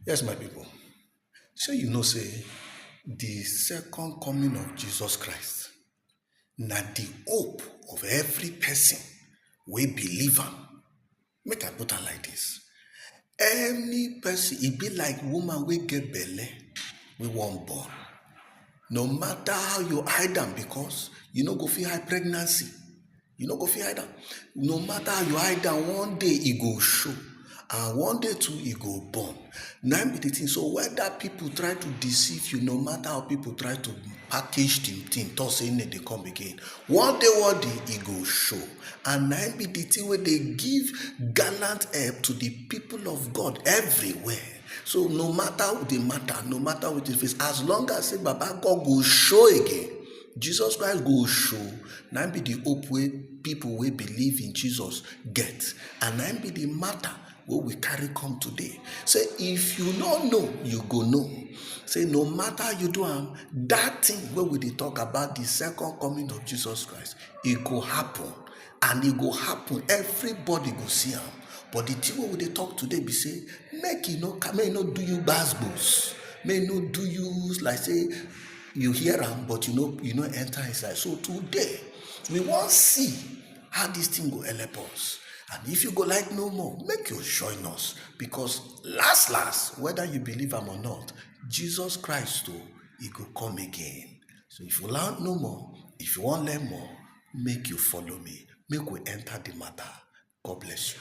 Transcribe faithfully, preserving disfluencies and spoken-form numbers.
Yes, my people. So you know say the second coming of Jesus Christ na the hope of every person wey believe am. Make I put am like this. Any person, e be like woman wey get belle, wey wan born. No matter how you hide am, because you no go fit hide pregnancy. You no go fit hide am. No matter how you hide am, one day e go show. And one day too, e go born. Na im be the thing. So whether people try to deceive you, no matter how people try to package the thing, talk say e no dey come again, one day, one day, e go show. And na im be the thing wey dey give gallant help to the people of God everywhere. So no matter the matter, no matter what you face, as long as say Baba God go show again, Jesus Christ go show, na im be the hope wey people wey believe in Jesus get. And na im be the matter wey we carry come today. Say if you no know, you go know. Say no matter you do am, that thing wey we dey talk about, the second coming of Jesus Christ, e go happen. And e go happen, everybody go see am. But the thing wey we dey talk today be say, make e no ca-, make e no do you gbas gbos, make e no do you like say you hear am but you no, you no enter inside. So today, we wan see how this thing go help us. And if you go like know more, make you join us, because last last, whether you believe am or not, Jesus Christ o, e go come again. So if you wan know more, if you wan learn more, make you follow me. Make we enter the matter. God bless you.